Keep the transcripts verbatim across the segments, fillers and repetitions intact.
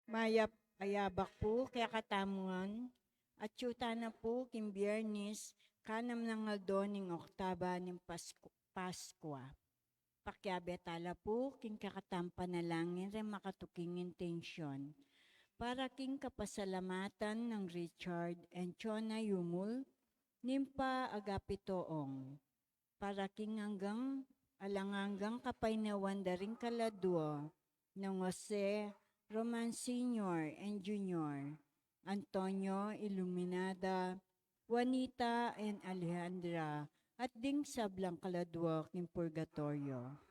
Mayap a yabak pu kekatamu ngan, atyu tana pu king Biyernes, kanam nang aldo ning Oktaba ning Pasku-, Paskua. Pakiabe tala pu king kekatang panalangin reng makatuking intensyon para king kapasalamatan nang Richard and Chona Yumul ning pa Agapito Ong, para king anggang alang anggang kapaynawan da ring kaladua nang Jose, Roman Senior and Junior, Antonio, Iluminada, Juanita and Alejandra, at ding sablang kaladua king purgatoryo.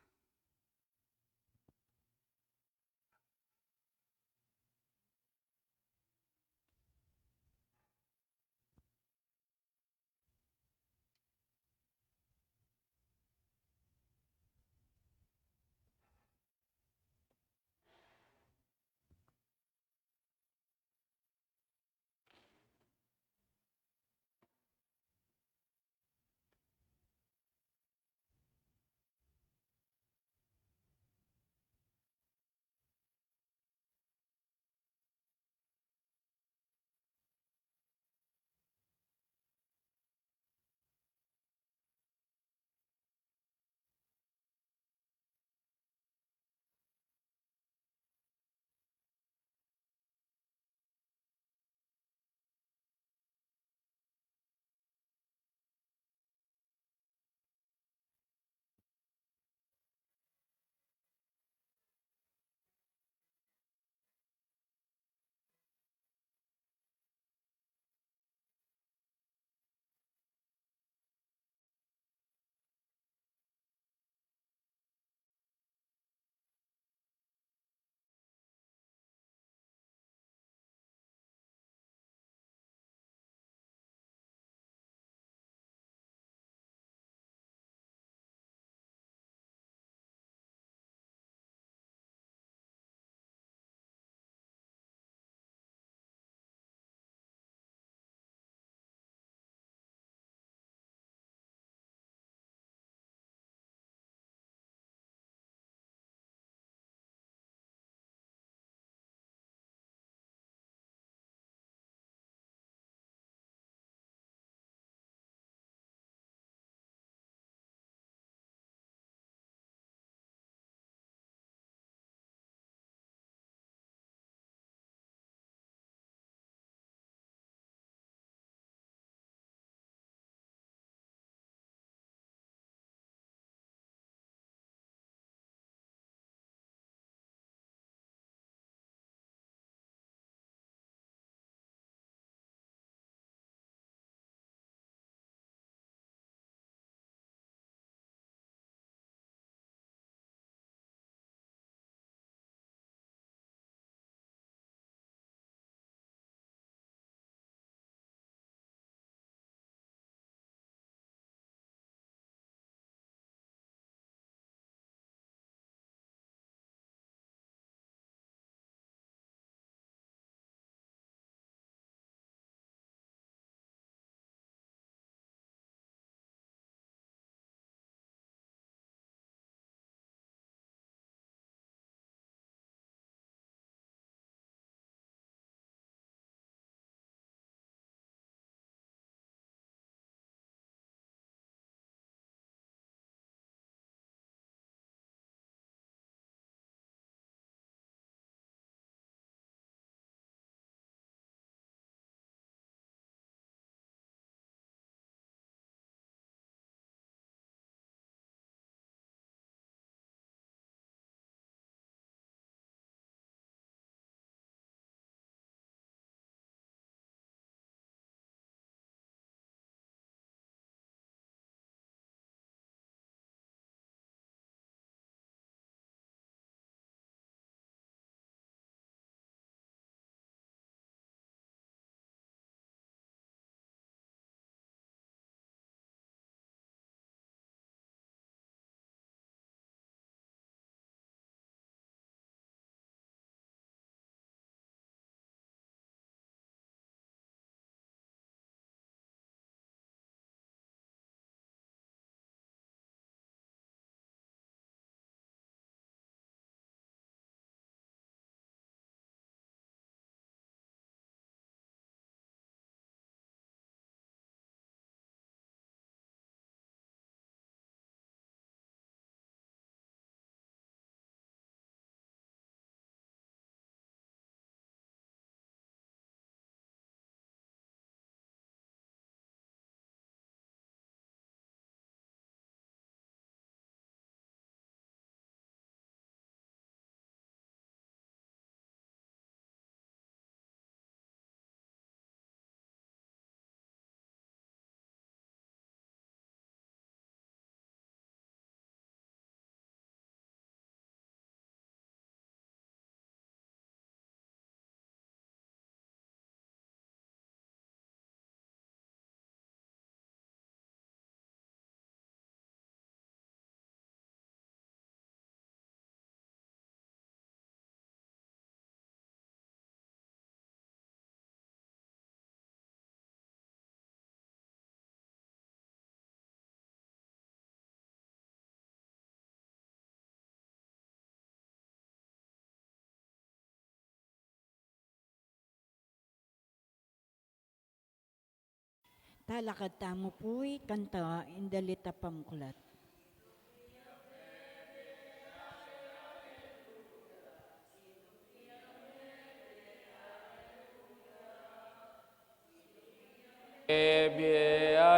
Talakad tamu pu ing kanta, ing dalit a pamuklat.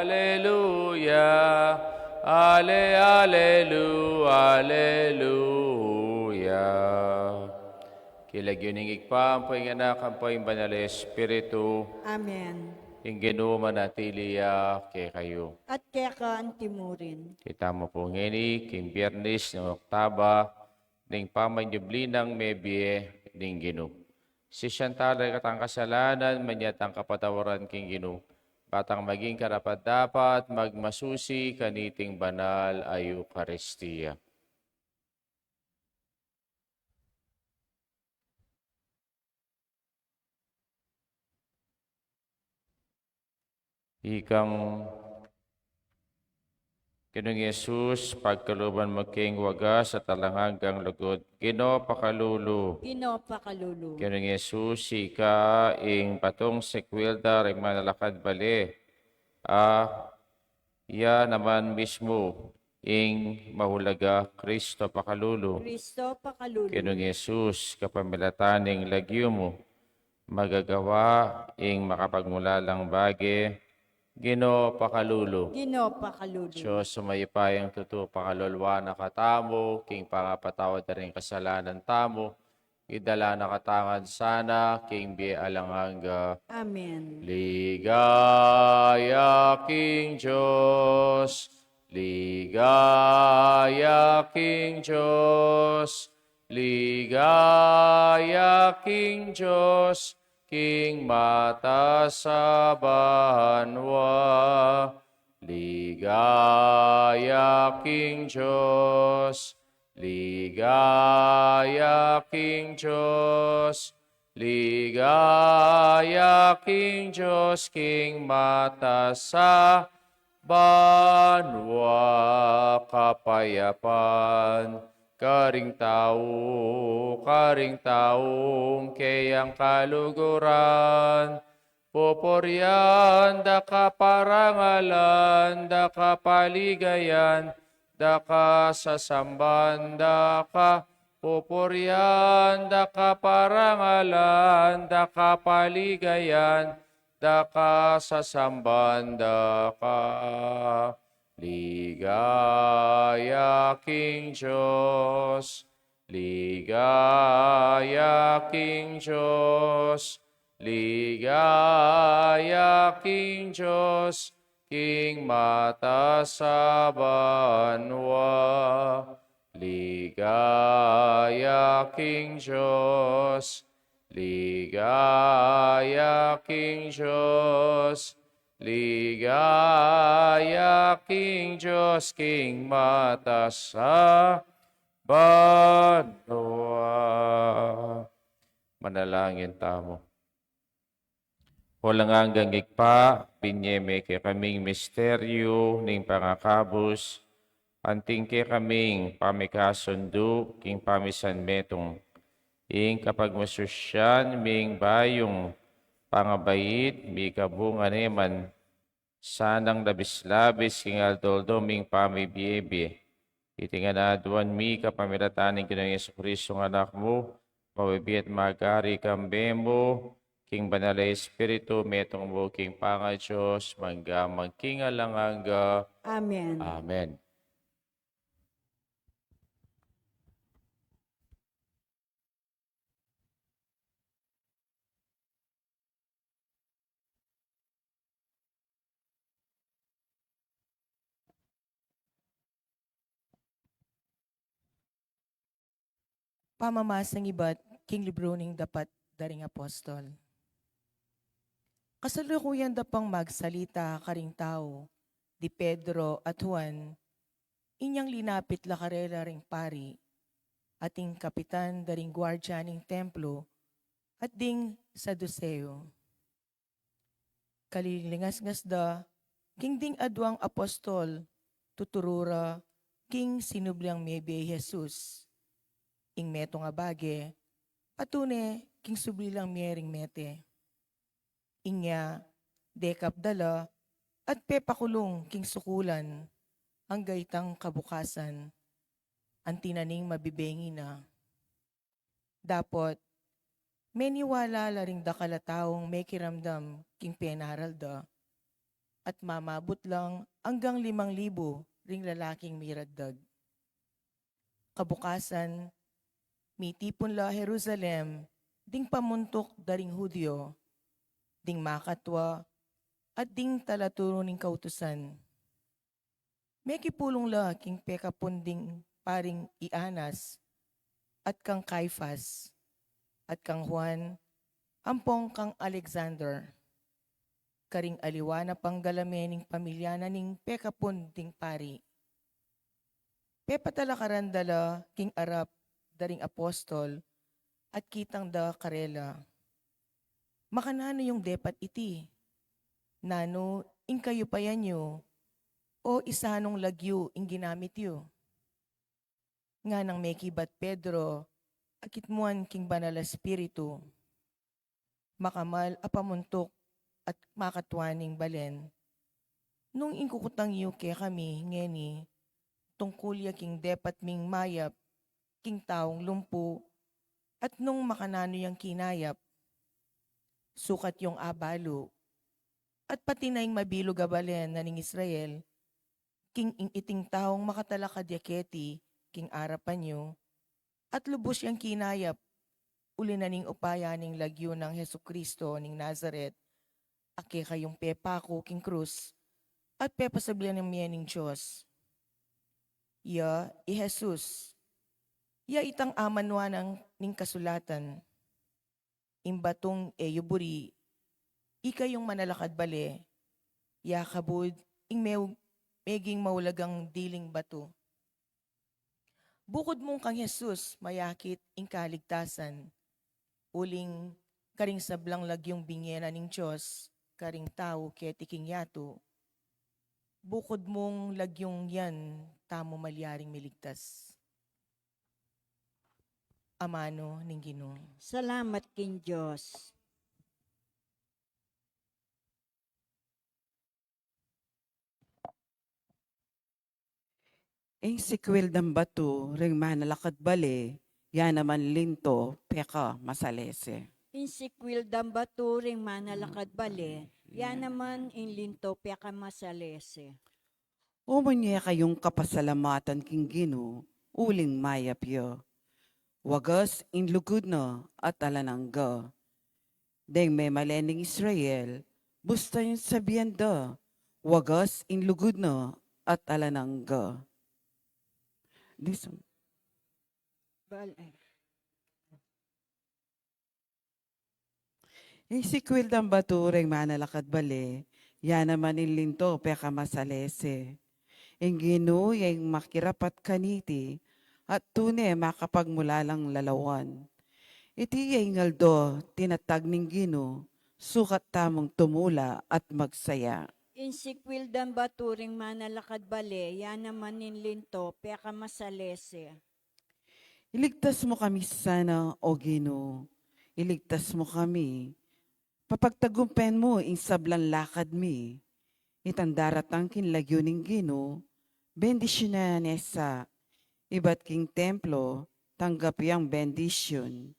Aleluya, ale, alelu, aleluya. King lagyu ning Ibpa, ampo ing Anak, ampo ing Banal a Espiritu. Amen. Ing Ginu manatili ya kekayu. At keka antimurin. Itamu pu ngeni king Biernis ning oktaba ning pamanyubli nang mebie ning Ginu. Sisian tala ing kekatang kasalanan, manyawad tang kapatawaran king Ginu, ba tang maging karapat-dapat magmasusi kaniting banal a Eukaristia. Ikang Ginung Jesus, pagkaluban mu king wagas at alang anggang lugud. Ginu, pakalulu. Ginu, pakalulu. Ginung Jesus, ika ing batung sikwil da ring manalakad bale. A, iya naman mismu ing mahulaga. Kristo, pakalulu. Kristo, pakalulu. Ginung Jesus, kapamilatan ning lagyu mu, magagawa ing makapagmulalang bage. Ginu, pakalulu. Ginu, pakalulu. Dios a mayupayang tutu, pakaluluan na katamu king pangapatawad da ring kasalanan tamu, idala na katamu ngan sana king bie alang angga. Amen. Ligaya king Dios, ligaya king Dios, ligaya king Dios, king matas a banua. Ligaya king Dios, ligaya king Dios, ligaya king Dios, king matas a banua. Kapayapan karing tau, karing taung keyang kaluguran. Pupurian da ka, parangalan da ka, paligayan da ka, sasamban da ka. Pupurian da ka, parangalan da ka, paligayan da ka, sasamban da ka. Ligaya king Dios, ligaya king Dios, ligaya king Dios, king matas a banua. Ligaya king Dios, ligaya king Dios, ligaya king Dios, king matas a banua. Manalangin tamu. Alang anggang Ibpa, binye me kekaming misteryu ning pangakabus, anting kekaming pamikasundu king pamisan metung, ing kapagmasusian ming bayung pangabait, mikabunga ne man sanang labis-labis king aldo-aldo ming pamibie-bie. Iti ngan aduan mi kapamilatan ning Ginung Jesucristo a Anak mu, mabibie at magari kambe mu, king Banal a Espiritu, metung mu king pangaDios, mangga man king alang angga. Amen. Amen. Pamamasang ibat king libru ning Dapat da ring Apostol. Kasalukuyan da pang magsalita karing tau di Pedro at Juan, inyang linapit la karela ring pari, at ing kapitan da ring guardia ning templo, at ding Saduseo. Kalilingasngas da king ding aduang apostol, tuturu ra king sinubli lang mie i Jesus. Ing metung a bage, atyu ne king subli lang mie ring mete. Inya, dekap da la, at pepakulung king sukulan, angga itang kabukasan, anti na ning mabibengi na. Dapot, meniwala la ring dakal a taung mekiramdam king penaral da, at mamabut lang anggang limang libu ring lalaking miragdag. Kabukasan, mitipun la Jerusalem ding pamuntuk da ring Judio, ding makatwa, at ding talaturu ning kautusan. Mekipulung la king pekapun ding paring i Anas, at kang Caifas, at kang Juan, ampong kang Alexander, karing aliwa na pang galame ning pamilya na ning pekapun ding pari. Pepatalakaran da la king arap da ring apostol, at kitang da karela, "Makananu yung depat iti? Nanu ing kayupayan yu, o isanung lagyu ing ginamit yu?" Nganang mekibat Pedro, akit muan king Banal a Espiritu, makamal a pamuntuk at makatwa ning balen. Nung ingkukutang yu kekami ngeni tungkul ya king depat ming mayap king taung lumpu, at nung makananu yang kinayap, sukat yung abalu, at pati na ing mabilug a balen na ning Israel, king ing iting taung makatalakad ya keti king arapan yu, at lubus yang kinayap, uli na ning upaya ning lagyu nang Jesucristo ning Nazaret, a kekayung pepaku king krus, at pepasabian ning mie ning Dios. Ya i Jesus, ya itang amanuan ning kasulatan. Ing batung e yu buri, ikayung manalakad bale, ya kabud ing meu-, meging maulagang diling batu. Bukud mung kang Jesus mayakit ing kaligtasan, uling karing sablang lagyung binye na ning Dios karing tau keti king yatu, bukud mung lagyung yan tamu malyaring miligtas. Amanu ning Ginu. Salamat king Dios. Ing sikwil dang batu ring manalakad bale, ya naman linto pekamasalese. Ing sikwil dang batu ring manalakad bale, ya naman ing linto pekamasalese. Umunye kayung kapasalamatan king Ginu, uling mayap ya. Wagas ing lugud na at alang angga. Deng memalen ning Israel, busta yung sabian da, wagas ing lugud na at alang angga. This one. Bal-, eh. Ing sikwil dang batu ring manalakad bale, ya naman ing linto pekamasalese. Ing Ginu ya ing makirapat kaniti, at tune makapagmulalang lalawan. Iti ya ing aldo tinatag ning Ginu, sukat tamung tumula at magsaya. Ing sikwil dang batu ring manalakad bale, ya naman ing linto pekamasalese. Iligtas mu kami sana, O Ginu, iligtas mu kami. Papagtagumpen mu ing sablang lakad mi. Itang daratang king lagyu ning Ginu, bendisyunan ne sa. Ibat king templo, tanggap yang bendisyun.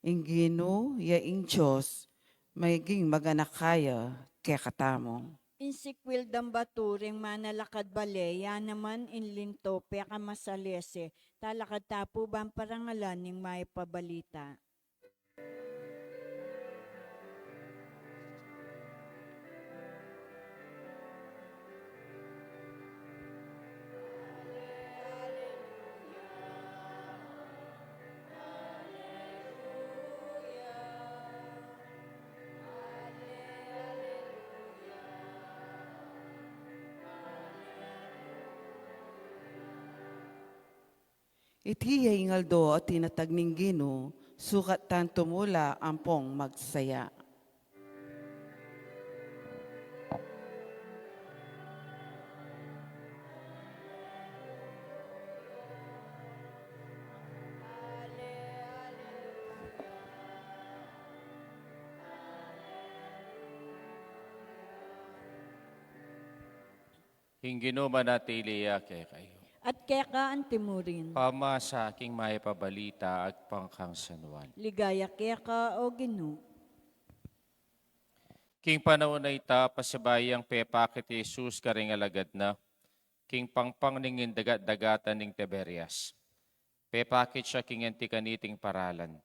Ing Ginu ya ing Dios, maging maganaka ya kekatamu. Ing sikwil dang batu ring manalakad bale, ya naman ing linto pekamasalese. Talakad ta pu ban parangalan ing mayap a balita. Iti ya ing aldo a tinatag ning Ginu, sukat tang tumula ampong magsaya. Ing Ginu manatili ya kekayu. At keka antimurin. Pamasa king mayap a balita agpang kang San Juan. Ligaya keka, O Ginu. King panaun a ita, pasibayu yang pepakit i Jesus karing alagad na king pangpang ning dagat-dagatan ning Tiberias. Pepakit ya king anti kaniting paralan.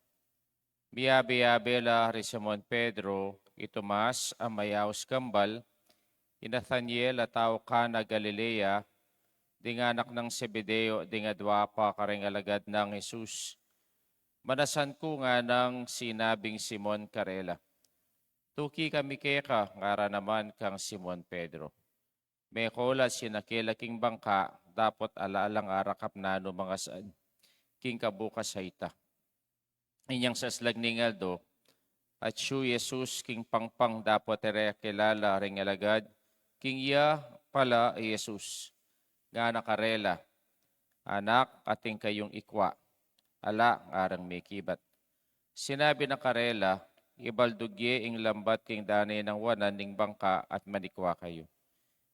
Miyabe-yabe la ri Simon Pedro, i Tomas a mayaus kambal, i Nathaniel a tau Cana Galilea, ding anak nang Zebedeo, ding adua pa karing alagad nang Jesus. Manasan ku, nganang sinabing Simon karela. Tuki kami keka, ngara naman kang Simon Pedro. Meko la, sinake la king bangka, dapot ala lang arakap nanu mang asan king kabukas a ita. Inyang saslag ning aldo, atsu i Jesus king pangpang, dapot e ra kilala ring alagad king iya pala i Jesus. Ngana karela, Anak, atin kayung ikwa. Ala, ngarang mekibat. Sinabi na karela, Ibaldug ye ing lambat king dane nang wanan ning bangka at manikwa kayu.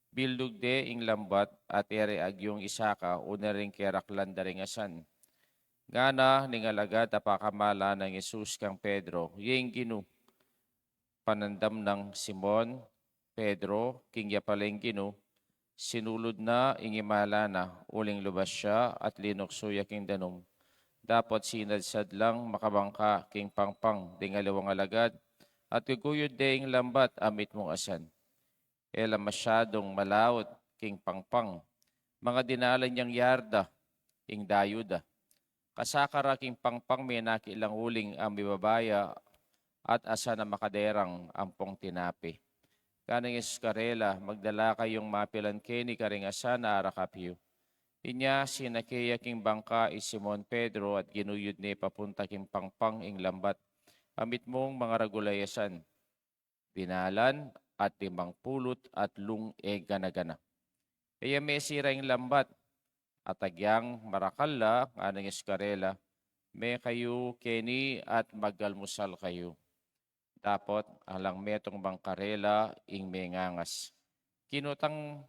Bildug de ing lambat at e re agyung isaka, una ring keraklan da ring asan. Ngana ning alagad a pakamalan nang Jesus kang Pedro, Ye ing Ginu. Panandam nang Simon Pedro king ya pala ing Ginu, sinulud na ing imala na, uling lubas ya at linuksu ya king danum. Dapot sinadsad lang makabangka king pangpang ding aliwang alagad, at guguyud de ing lambat a mitmung asan. E la masyadung malaut king pangpang, mga dinalan yang yarda ing dayu da. Kasakara king pangpang, menakit lang uling a mibabaya at asan a makaderang ampong tinape. Ngana nang Jesus karela, Magdala kayung mapilan keni karing asan a arakap yu. Inya sinake ya king bangka i Simon Pedro at ginuyud ne papunta king pangpang ing lambat a mitmung mangaragul a asan. Dinalan at limang pulu't atlung e gana-gana. E ya mesira ing lambat, at agyang marakal la, ngana nang Jesus karela, Mekayu keni at magalmusal kayu. Dapot alang metung bang karela ing mengangas. Kinutang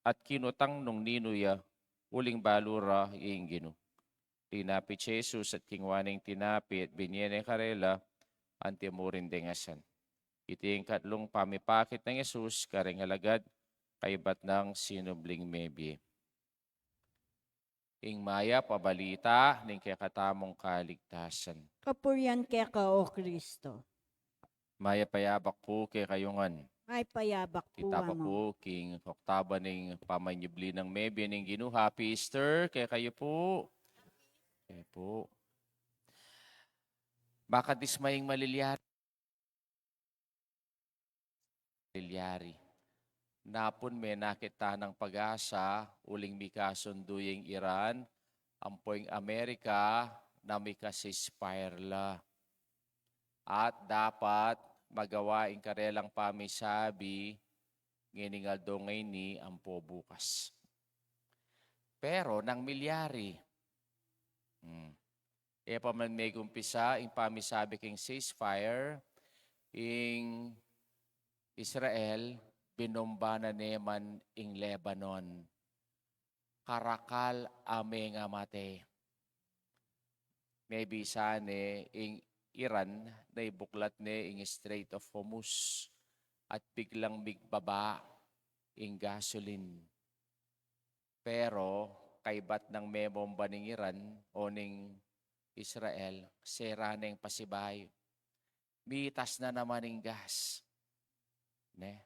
at kinutang nung ninu ya, uling balu ra ing Ginu. Tinapit i Jesus at kingwa ne ing tinape at binie ne karela, antimurin deng asan. Iti ing katlung pamipakit nang Jesus karing alagad kaybat nang sinubling mebie. Ing mayap a balita ning kekatamung kaligtasan. Kapurian keka, O Kristo. Mayap a yabak pu kekayu ngan. Mayap a yabak pu, Among. Ita pa pu king oktaba ning pamanyubli nang mebie ning Ginu. Happy Easter kekayu pu. Kekayu pu. Makadismayang malilyari. Malilyari. Napun menakit tanang pag-asa, uling mikasundu ya ing Iran ampo ing Amerika na mika-ceasefire la. At dapat magawa ing karelang pamisabi ngening aldo ngeni ampo bukas. Pero nang milyari, hmm, e pa man megumpisa ing pamisabi king ceasefire, ing Israel, binomba na ne man ing Lebanon. Karakal a mengamate. Mebisa ne ing Iran na ibuklat ne ing Strait of Hormuz at biglang migbaba ing gasoline. Pero kaybat nang memomba ning Iran o ning Israel, sera ne ing pasibayu. Mitas na naman ing gas. Ne?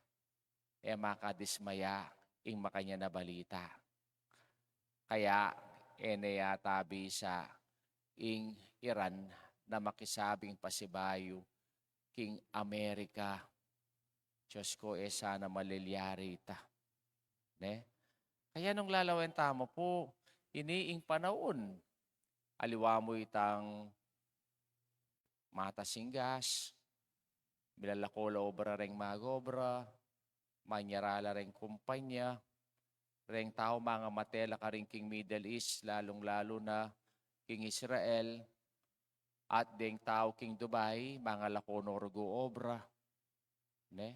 E makadismaya ing makanyan a balita. Kaya, e ne yata bisa ing Iran na makisabing pasibayu king Amerika. Diyos ko, e sana malilyari ita. Ne? Kaya nung lalawen tamu pu, ini ing panaun. Aliwa mu itang matas ing gas, milalako la obra reng mag-obra, manyara la reng kumpanya, reng tau mangamate la karin king Middle East, lalung-lalu na king Israel, at deng tau king Dubai, mangalako no rugu obra. Ne?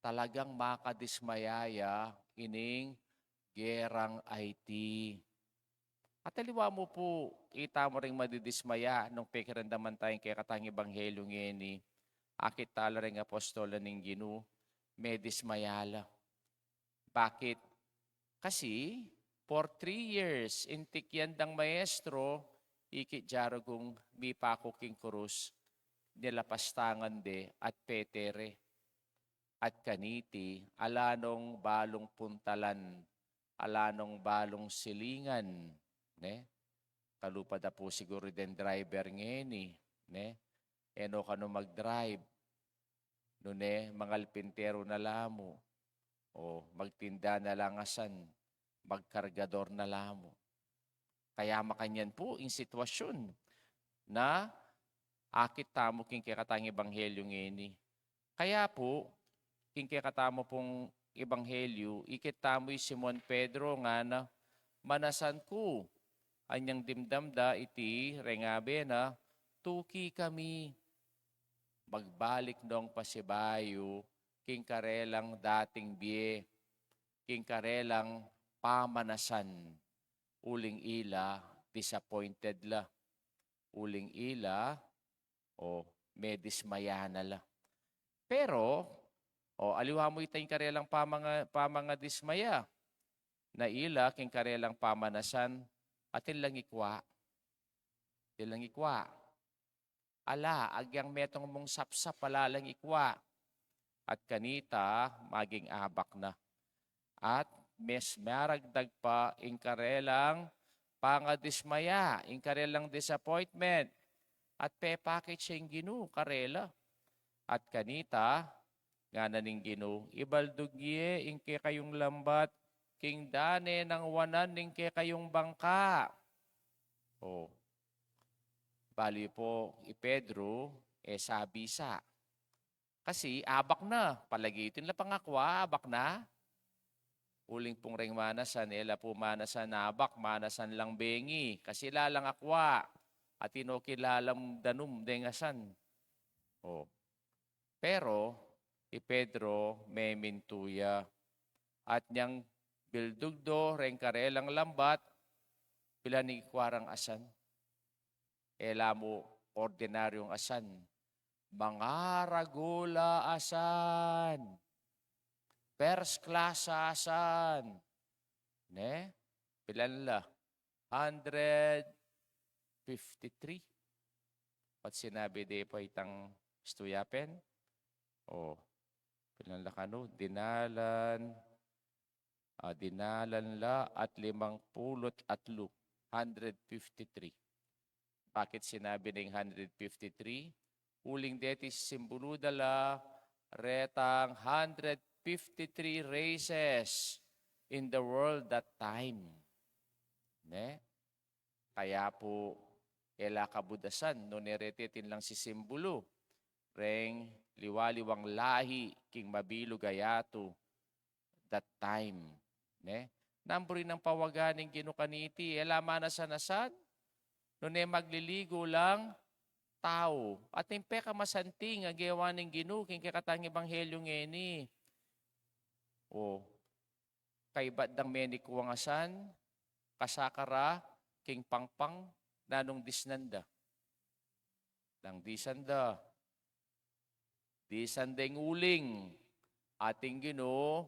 Talagang makadismaya ya ining gerang aiti. At aliwa mu pu, ita mu ring madidismaya nung pekiramdaman taya ing kekatang ebanghelyu ngeni, akit tala ring apostol na ning Ginu, medismaya la. Bakit? Kasi, for three years, intikyan dang maestro, ikit diarugung mipaku king krus, nilapastangan de at petere. At kaniti, ala nong balung puntalan, ala nong balung silingan, ne? Kalupa da pu siguru den driver ngeni, ne? E no kanu mag-drive, nune, mangalpinteru na la mu, o magtinda na la ngan san, magkargador na la mu. Kaya makanyan pu ing sitwasyun na akit tamu king kekatang ebanghelyu ngeni. Kaya pu, king kekatamu pung ebanghelyu, ikit tamu i Simon Pedro ngana, manasan ku, anyang dimdam da iti, rengabe na, tuki kami, magbalik nong pasibayu, king karelang dating bie, king karelang pamanasan, uling ila, disappointed la, uling ila, o, medismaya na la. Pero, o, aliwa mu ita ing karelang pamanga-, pamangadismaya, na ila, king karelang pamanasan, atin lang ikwa. Atin lang ikwa. Ala, agyang metung mung sapsap, ala lang ikwa. At kanita, maging abak na. At mas maragdag pa ing karelang pangadismaya, ing karelang disappointment. At pepakit ya ing Ginu karela. At kanita, ngana ning Ginu, ibaldug ye ing kekayung lambat king dane nang wanan ning kekayung bangka. O, bali pu, i Pedro, e sabi sa. Kasi abak na, palagitin la pang akwa, abak na. Uling pung reng manasan, e la pu manasan abak, manasan lang bengi. Kasi lalang akwa, atin o kilalang danum deng asan. O. Pero, i Pedro, memintu ya. At nyang bildug do, reng karelang lambat, pilan ing ikwa rang asan. E la mu ordinaryung asan. Mangaragula asan. First class asan. Ne? Pilan la? Hundred fifty-three. At sinabi de pa itang stuyapen? O, pilan la kanu? Dinalan, ah, dinalan la at limang pulu't atlu, hundred fifty-three. Bakit sinabi ning hundred fifty-three? Uling deti simbulu da la retang hundred fifty-three races in the world that time. Ne? Kaya pu, e la kabudasan, nune reti atin lang sisimbulu reng liwa-liwang lahi king mabilug a yatu that time. Ne? Nanu pu rin ing pawaga ning Ginu kaniti, e la manasan-asan, nune magliligu lang tau. At ing pekamasanting a gewa ning Ginu king kekatang ebanghelyu ngeni. O, kaybat dang menikwang asan, kasaka ra king pangpang, nanung disnan da. Nang disnan da, disnan deng uling, ating Ginu,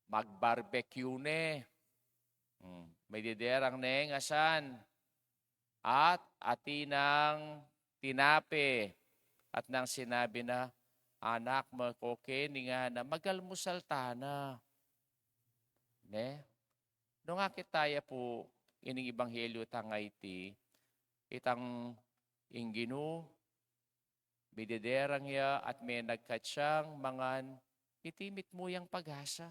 mag-barbecue ne. Hmm. May diderang neng asan, at atin nang tinape, at nang sinabi na, anak, makoke, ngana, magalmusal tana. Ne? Nung akit taya pu ining ebanghelyu tang iti, itang ing Ginu, mididerang ya at menagkat yang mangan, iti mitmu yang pag-asa.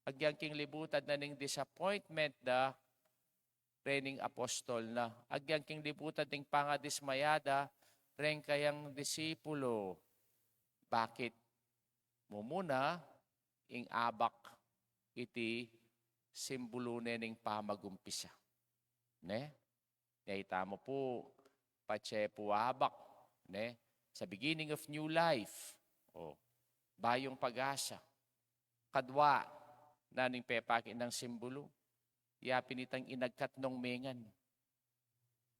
Agyang king libutan na ning disappointment da, reng apostol na. Agyang king libutan ding pangadismaya da, reng kayang disipulo. Bakit? Mumuna, ing abak iti simbulu ne ning pamagumpisa. Ne? Kaya tamu pu, patse pu abak, ne? Sa beginning of new life. O, bayung pag-asa. Kadwa, Nanu ing pepakit nang simbulu? Ya pin itang inagkat nong mengan.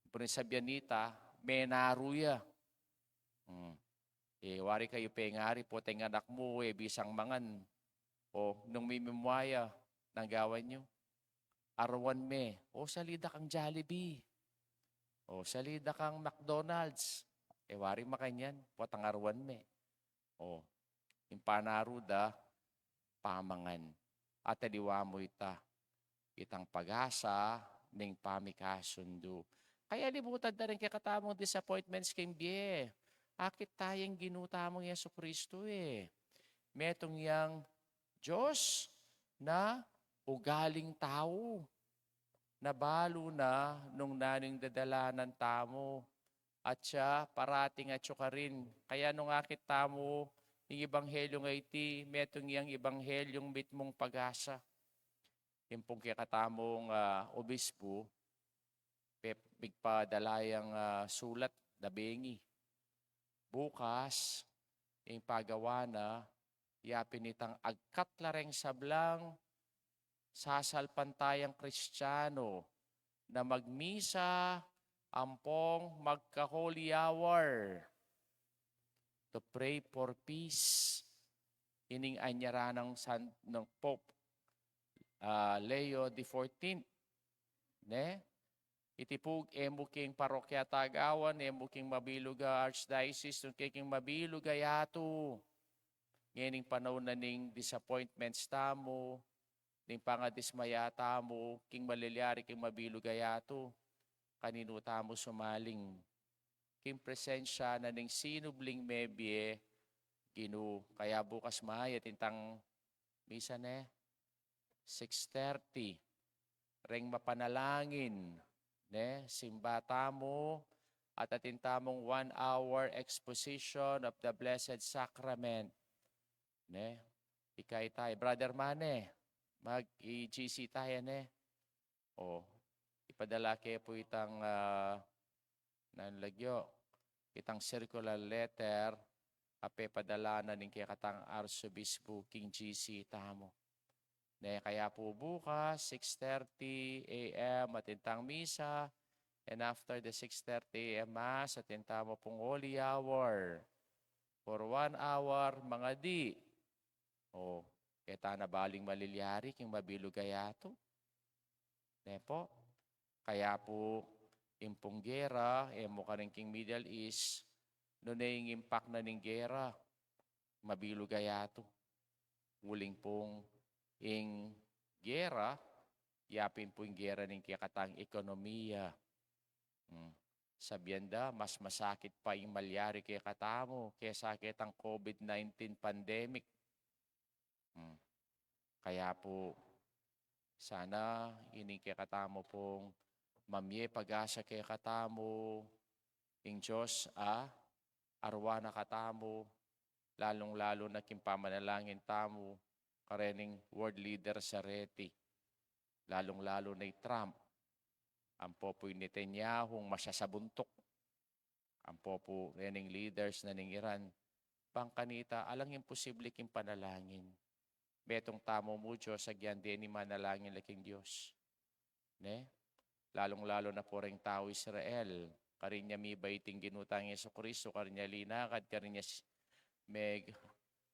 Purinsabyan nita, menaru ya. Hmm. E wari kayu pengari, poteng anak mu, e bisang mangan. O nung mimimwaya, nanu gawan yu? Aruan me. O sali da kang Jollibee. O sali da kang McDonald's. E wari makanyan, potang aruan me. O, ing panaru da, pamangan. At aliwa mu ita, itang pag-asa ning pamikasundu. Kaya libutan da ring kekatamung disappointments king bie. Akit taya ing Ginu tamung Jesucristo e. Metung yang Dios na ugaling tau. Na balu na nung nanu ing dadalanan tamu. At siya parating atyu karin. Kaya nung akit tamu ing ebanghelyo a iti, metung yang ebanghelyo mitmung pag-asa. Ing pung kekatamung, ah, obispo, pe-, migpadala yang, ah, sulat na bengi. Bukas, ing pagawa na, ya pin itang agkat la reng sablang sasalpantayang Kristiano na magmisa ampong magka-holy hour to pray for peace. Ining anyara nang San-, nang Pope, ah, Leo the fourteenth, ne? Iti pug e mu king parokya tagawan, e mu king mabilug a archdiocese, nung ke king mabilug a yatu. Ngening panaun na ning disappointments tamu, ning pangadismaya tamu, king malilyari king mabilug a yatu, kaninu tamu sumaling? King presensya na ning sinubling mebie Ginu. Kaya bukas mayat itang misa, ne? Six thirty. Reng mapanalangin, ne? Simba tamu, at atin tamung one hour exposition of the Blessed Sacrament, ne? Ikay tayo, Brother Mane, mag-i-G C tayo, ne? O, ipadala ke pu itang, ah, nanu lagyu, itang circular letter a pepadala na ning kekatang arsobispu king G C tamu. Ne, kaya pu bukas, six thirty A M atin tang misa, and after the six thirty A M mass, atin tamu pung holy hour for one hour, mangadi. O, e ta na baling malilyari king mabilug a yatu. Ne pu? Kaya pu, ing pung gera, e mu karin king Middle East, nune ing impact na ning gera, mabilug a yatu. Uling pung ing gera, ya pin pu ing gera ning kekatang ekonomiya. Hmm. Sabian da, mas masakit pa ing malyari kekatamu kesa ketang COVID nineteen pandemic. Hmm. Kaya pu, sana ining kekatamu pung mamie pag-asa kekatamu ing Dios a aruan na katamu, lalung-lalu na king pamanalangin tamu karening world leader sa reti, lalung-lalu na i Trump, ampo pu i Netanyahu, masasabuntuk, ampo pu rening leaders na ning Iran. Bang kanita, alang imposible king panalangin. Metung tamu mu Dios, agyang deni manalangin la king Dios. Ne? Lalung-lalu na pu reng tau Israel. Karin ya mibait ing Ginu tang Jesucristo, karin ya linakad, karin ya s-, meg-,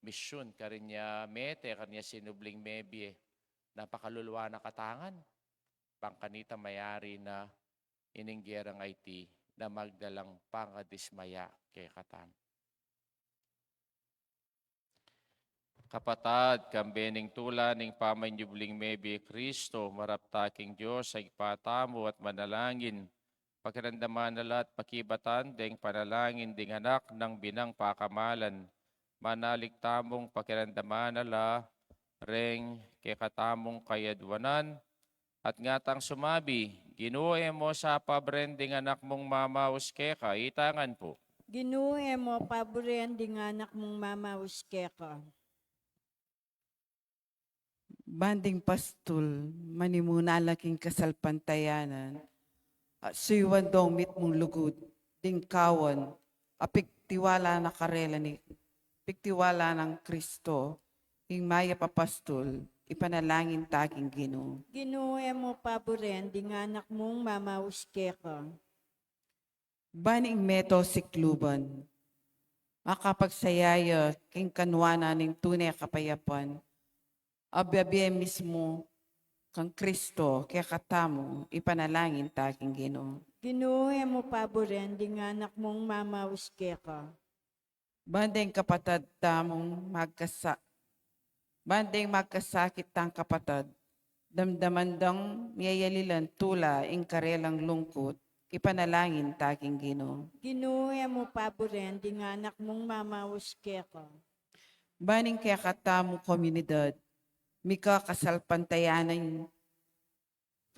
misyun, karin ya mete, karin ya sinubling mebie. Napakaluluan na katangan. Bang kanita mayari na ining gerang iti na magdalang pangadismaya kekatamu. Kapatad, kambe ning tula ning pamanyubling mebie Kristo, marap ta king Dios a Ibpa tamu at manalangin, pakiramdaman na la at pakibatan deng panalangin ding anak nang binang pakamalan. Manalig tamung pakiramdaman na la reng kekatamung kayadwanan, at ngatang sumabi, Ginu, e mo sa pabren ding anak mung mamaus keka. Itangan pu. Ginu, e mo pabren ding anak mung mamaus keka. Ban ding pastul, manimuna la king kasalpantayanan, at suyuan dong mitmung lugud, ding kawan, a pigtiwala na karela ni, pigtiwala nang Kristo, ing mayap a pastul, ipanalangin ta king Ginu. Ginu, e mu paburen ding anak mung mamaus keka. Ban ing meto sikluban makapagsaya ya king kanwanan ning tune kapayapan, a bibie mismu kang Kristo kekatamu, ipanalangin ta king Ginu. Ginu, e mu paburen ding anak mung mamaus keka. Ban deng kapatad tamung magkasa-, ban deng magkasakit tang kapatad, damdaman dang miyayalilan tula ing karelang lungkut, ipanalangin ta king Ginu. Ginu, e mu paburen ding anak mung mamaus keka. Ban ing kekatamung komunidad, mika kasalpantayanan,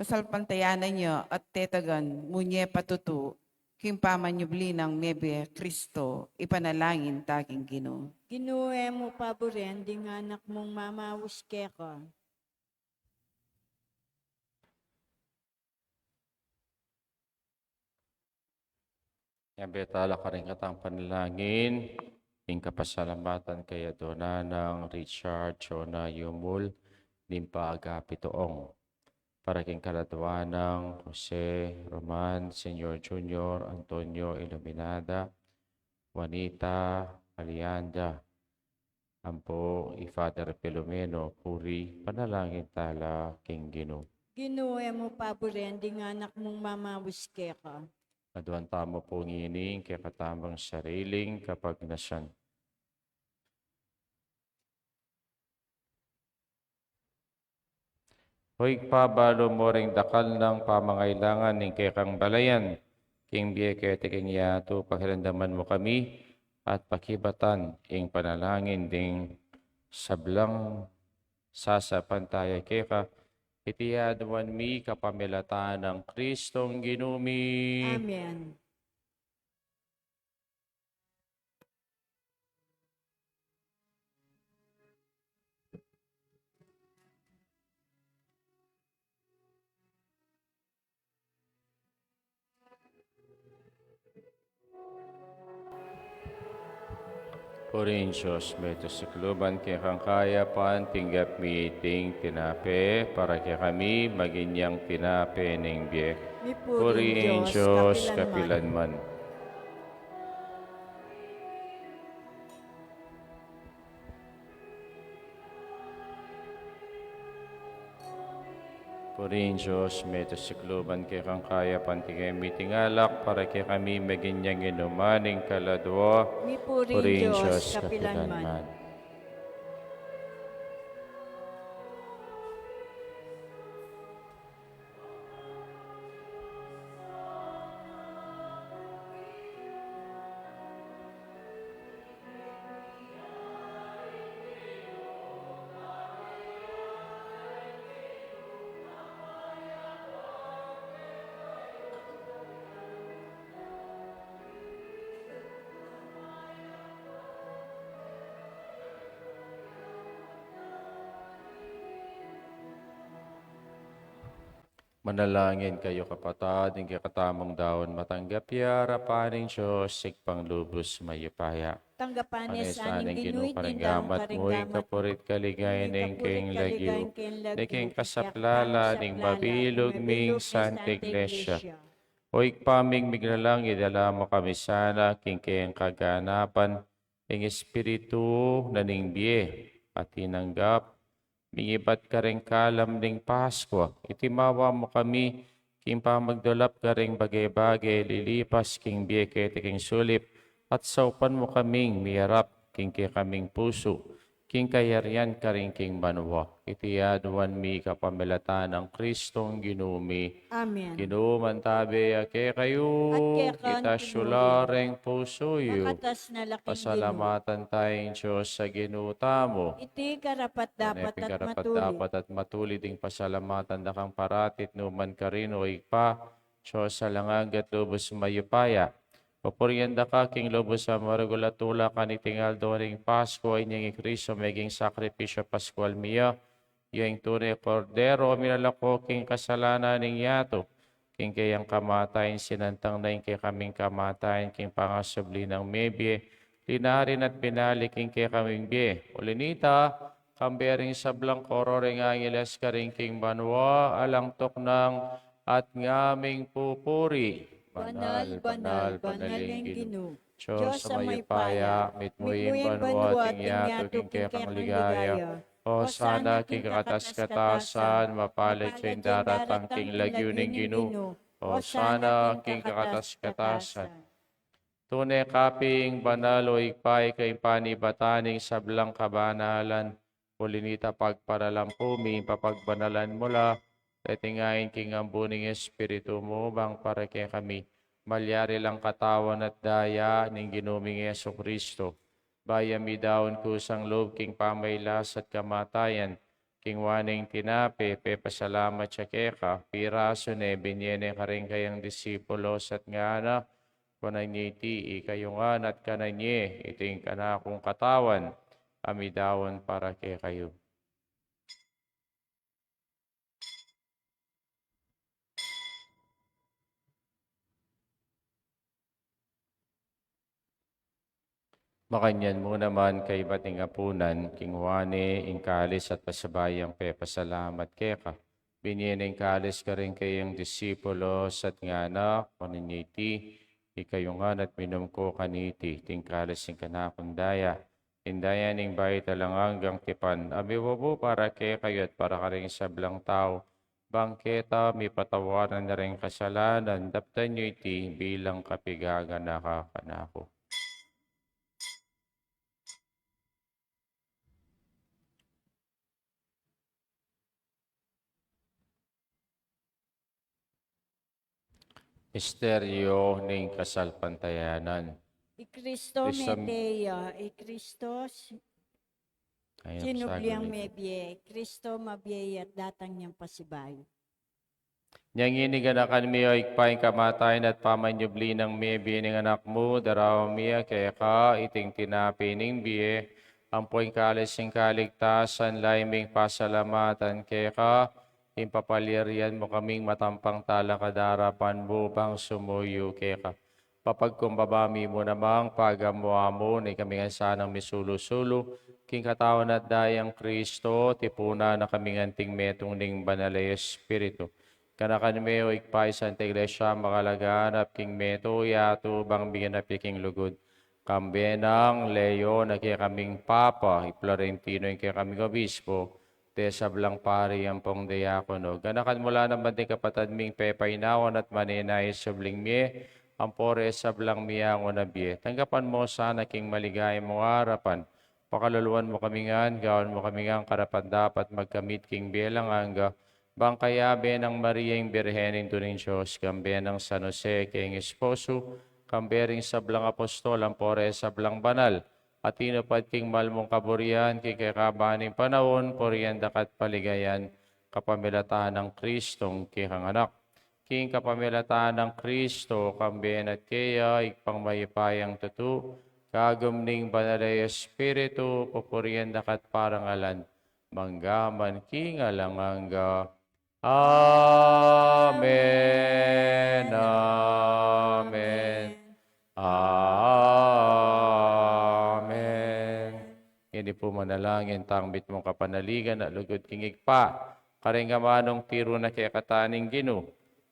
kasalpantayanan ya at tetagan mu ne patutu king pamanyubli nang mebie Kristo, ipanalangin ta king Ginu. Ginu, e mu paburen ding anak mung mamaus keka. Yabe tala karing katang panalangin ing kapasalamatan kaya dona nang Richard Jonah Yumul, ning pa Agapito Ong. Para king kaladwa nang Jose, Roman, Senior Junior, Antonio, Iluminada, Juanita, Alianda, ampo i Father Filomeno Puri, panalangin tala king Ginu. Ginu, e mu paburen ding anak mung mamaus keka. Aduan tamu pu ngeni ing kekatamung sariling kapagnasan. O Ibpa, balu mu ring dakal nang pamangailangan ning kekang balayan king bie keti king yatu, pakiramdaman mu kami at pakibatan ing panalangin ding sablang sasapantaya keka. Iti aduan mi kapamilatan nang Kristong Ginu mi. Amen. Purihin Dios, meto sikluban kekang kayapan, tinggap mi iting tinape, para kekami maging yang tinape ning bie. Purihin Dios kapilan man. Purihin Dios, meto sikluban kekang kayapan, tinggap mi iting alak, para kekami maging yang inuman ning kaladwa. Purihin Dios kapilan man. Manalangin kayu, kapatad, ing kekatamung daun matanggap ya arapan ning Dios, Ibpang lubus mayupaya. Tanggapan ne sa ning Ginu ing gamat mu, ing kapurian at kaligayan ning kayang lagyu, king kasaplalan ning mabilug ming Santa Iglesia. O Ibpa ming miglalang, idala mu kami sana king kayang kaganapan ing Espiritu na ning bie, at tinanggap ming ibat karing kalam ning Paskua. Iti mawa mu kami king pamagdulap karing bage-bage lilipas king bie keti king sulip, at saupan mu kaming miyarap king kekaming pusu king kayarian karing king banua. Iti aduan mi kapamilatan nang Kristong Ginu mi. Amen. Ginu mantabe ya kekayu. At keka naman. Itas yu la ring pusu yu. Pasalamatan taya ing Dios a Ginu tamu. Iti karapat-dapat at matulid. Iti karapat-dapat at matulid ing pasalamatan da kang parati at nukarin man, O Ibpa, Dios a alang angga at lubus mayupaya. Pupurian da ka king lubus a maragul a tula, kaniting aldo ning Paskua, inyang i Kristo meging sakripisyu Paskual mi ya, ya ing tune Kordero a milalako king kasalanan ning yatu. King kayang kamatayan sinantang na ing kekaming kamatayan king pangasubli nang mebie, linarin at binalik ing kekaming bie. Uli na nita, kambe ring sablang koro ring angeles karin king banua, alang tuknang at ngaming pupuri. Banal, banal, banal ing Ginu, Dios a mayupaya, mitmu ing banua at ing yatu king kekang ligaya. Hosana king kakatas-katasan, mapalad ya ing daratang king lagyu ning Ginu. Hosana king kakatas-katasan. Tune ka pin banal, o Ibpa, ika ing panibatan ning sablang kabanalan. Uli na nita, pagparalampu mi, papagbanalan mu la, deti ngan king ambun ning Espiritu mu, bang para kekami malyari lang katawan at daya ning Ginu ming Jesucristo. Bayu ya midaun kusang lub king pamailas at kamatayan, king waning tinape, pepasalamat ya keka, pirasu ne, binye ne karing kayang disipulos at ngana: Kunan ye iti ikayu ngan at kanan ye, iti ing kanakung katawan a midaun para kekayu. Makanyan mu naman kaybat ning apunan, kinua ne ing kalis at pasibayu yang pepasalamat keka, binye ne ing kalis karing kayang disipulos at ngana: Kunan ye iti ikayu ngan at minum ko kaniti, iti ing kalis ning kanakung daya, ing daya ning bayu at alang anggang tipan, a mibubu para kekayu at para karing sablang tau, bang keta mipatawaran la ring kasalanan. Daptan yu iti bilang kapigaganaka kanaku. Misteryo ning kasalpantayanan. I Kristo mete ya, i Kristo si-, sinubli yang mebie, i Kristo mabie ya at datang yang pasibayu. Inya ngeni, ganakan mi, o Ibpa, ing kamatayan at pamanyubli nang mebie ning Anak mu, daraun mi keka iting tinape ning bie, ampo ing kalis ning kaligtasan, layu ming pasalamatan keka, ing papalyarian mu kaming matampang talakad king arapan mu bang sumuyu keka. Papagkumbaba mi mu namang pagamu-amu na ikami ngan sanang misulu-sulu king katawan at dayang Kristo, tipunan na kami ngan anting metung ning Banal a Espiritu. Ganakan me, o Ibpa, ing Santa Iglesia makalaganap king metung yatu bang miganap ya king lugud. Kambe nang Leon a kekaming Papa, i Florentino ing kekaming Obispo, ding sablang pari ampong diakono. Ganakan mu la naman ding kapatad ming pepainawan at manenaya king subling mie, ampo reng sablang miangu na bie. Tanggapan mu la sana king maligaya mung arapan. Pakaluluan mu kami ngan, gawan mu kami ngan karapat-dapat magkamit king bie alang angga, bang kayabe nang Maria ing Birhen, Indu ning Dios, kambe nang San Jose, kayang esposo, kambe ring sablang apostol, ampo reng sablang banal a tinupad king mal mung kaburian king kekaban ning panaun, purian da ka at paligayan kapamilatan nang Kristong kekang Anak. King kapamilatan nang Kristo, kambe na at keya, Ibpang mayupayang tutu, kagum ning Banal a Espiritu, pupurian da ka at parangalan mangga man king alang angga. Amen, amen, amen. Ngeni pu manalangin tang mitmung kapanaligan a lugud king Ibpa, karing amanung tiru na kekatamu ning Ginu.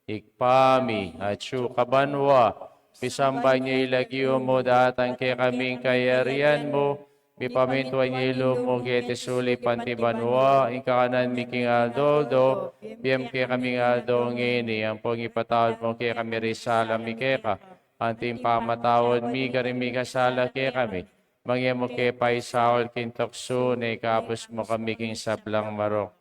Ibpa mi, atsu ka banua, misamban ya ing lagyu mu, datang kekami ing kayarian mu, mipamintuan ya ing lub mu keti sulip anti banua. Ing kakanan mi king aldo-aldo ibie mu kekami king aldo ngeni, ampong ipatawad mu kekami ring sala mi keka, anti ing pamatawad mi karing mikasala kekami. Manga e mu ke paisaul king tuksu, nune ikabus mu kami king sablang marok.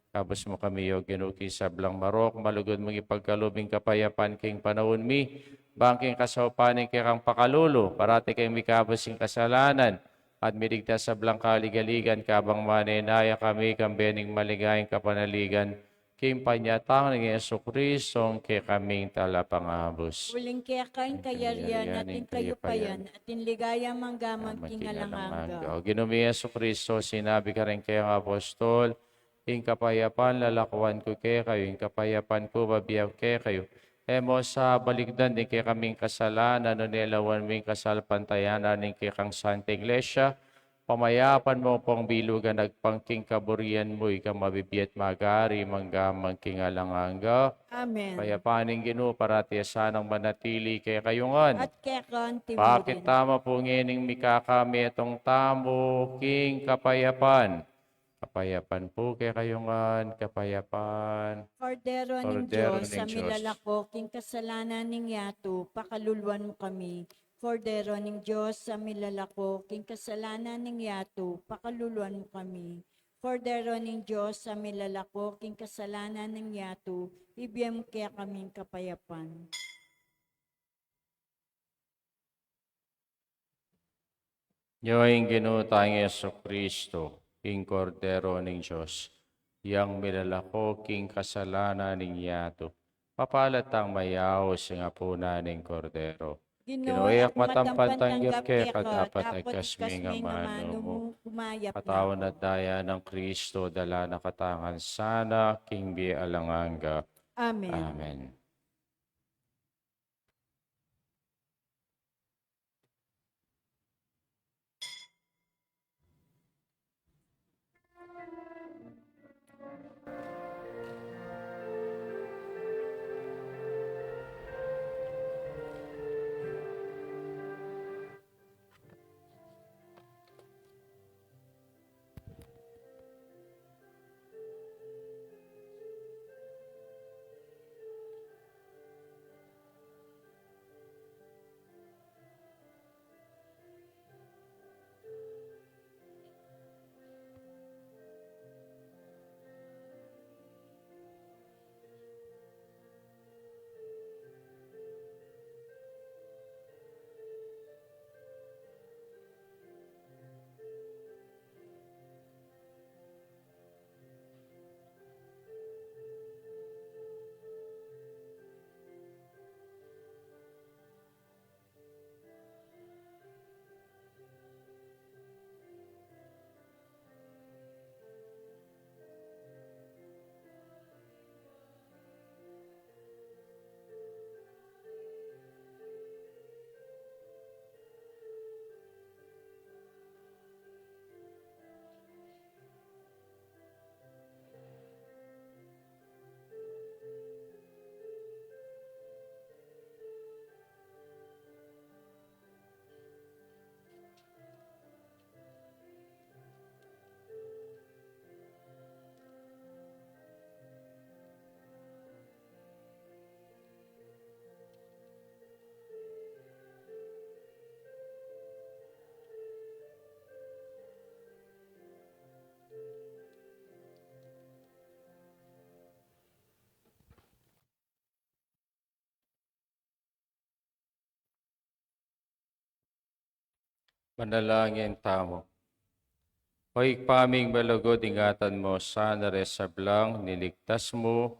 Ikabus mu kami, O Ginu, king sablang marok, malugud mung ipagkalub ing kapayapan king panaun mi, bang king kasaupan ning kekang pakalulu, parati kaming mikabus king kasalanan, at miligtas king sablang kaligaligan, kabang manenaya kami kambe ning maligayang kapanaligan king panyatang nang Jesucristo a kekaming Talapangabus. Uling keka ing kayarian, at ing kayupayan, at ing ligaya mangga man king alang angga. O Ginu ming Jesucristo, sinabi mu karing kekang apostol: Ing kapayapan lalakuan ku kekayu, ing kapayapan ku bibie ku kekayu. E mu sa balikdan ding kekaming kasalanan, nune lawan mu ing kasalpantayanan ning kekang Santa Iglesia, pamayapan mu pung bilugan agpang king kaburian mu, ika mabibie at magari mangga man king alang angga. Amen. Kapayapan ning Ginu parati ya sanang manatili kekayu ngan. At keka naman. Pakit tamu pu ngening mikakametung tamu king kapayapan. Kapayapan pu kekayu ngan, kapayapan. Kordero ning Dios, a milalako king kasalanan ning yatu, pakaluluan mu kami. Kordero ning Dios, a milalako king kasalanan ning yatu, pakaluluan mu kami. Kordero ning Dios, a milalako king kasalanan ning yatu, ibie mu kekaming kapayapan. Nya ing Ginu tang Jesucristo, ing Kordero ning Dios, yang milalako king kasalanan ning yatu, mapalad tang mayaus king apunan ning Kordero. Ginu, e ku matampan tanggap keka, dapot agkas me ing amanu mu, kumayap na ku. Katawan at daya nang Kristo, dala na katamu ngan sana king bie alang angga. Amen. Amen. Manalangin tamu. O Ibpa ming malugud, ingatan mu sana reng sablang niligtas mu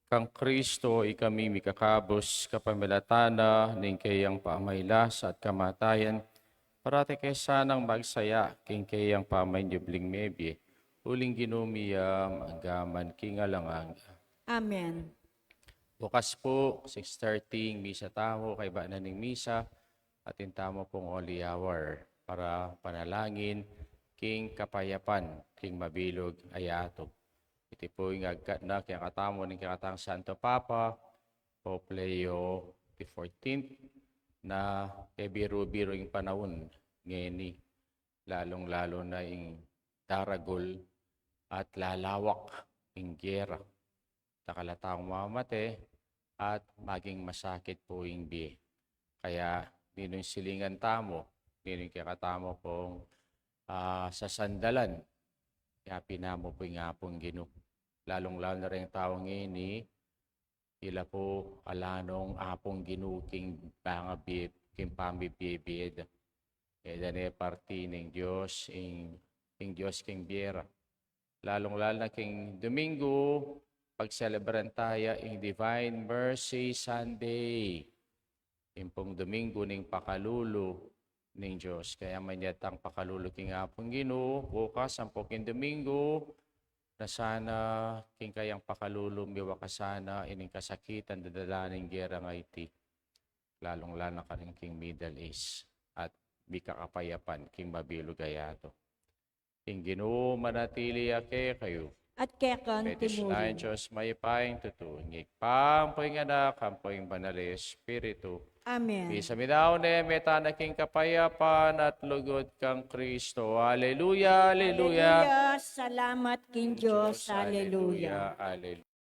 kang Kristo, ikami mikakabus kapamilatan na ning kayang pamailasa at kamatayan, parati ke sanang magsaya king kayang pamanyubling mebie, uling Ginu mi ya, mangga man king alang angga. Amen. Bukas pu, six thirty ing misa tamu, kaybat na ning misa, atin tamu pung Holy Hour para panalangin king kapayapan king mabilug a yatu. Iti pu ing agkat na kekatamu ning kekatang Santo Papa, Pope Leo the fourteenth, na kebiru-biru ing panaun ngeni, lalung-lalu na ing daragul at lalawak ing gera. Dakal a taung mamate at maging masakit pu ing bie. Kaya ninung silingan tamu, ninung kekatamu pung, ah, sasandalan, yapin na mu pu ing Apung Ginu. Lalung-lalu na reng tau ngeni, ila pu ala nung Apung Ginu king pangabie, king pamibie-bie da. E da ne parti ning Dios, ing, ing Dios king bie ra. Lalung-lalu na king Domingo, pagselebran taya ing Divine Mercy Sunday. Ing pung Domingo ning pakalulu ning Dios. Kaya manyad tang pakalulu king Apung Ginu, bukas ampo king Domingo, na sana king kayang pakalulu miwakasan na ining kasakitan dadala ning gera ngeni, lalung-lalu na karin king Middle East at mikakapayapan king mabilug a yatu. Ing Ginu manatili ya kekayu. At keka naman Bendisyunan mu. Ing Diyos mayupayang tutu, ing Ibpa, ampo ing Anak, ampo ing Banal a Espiritu. Amen. Misaminawang ne, mete tana king kapayapan at lugud kang Kristo. Aleluya, aleluya. Aleluya. Salamat king Diyos. Aleluya. Aleluya.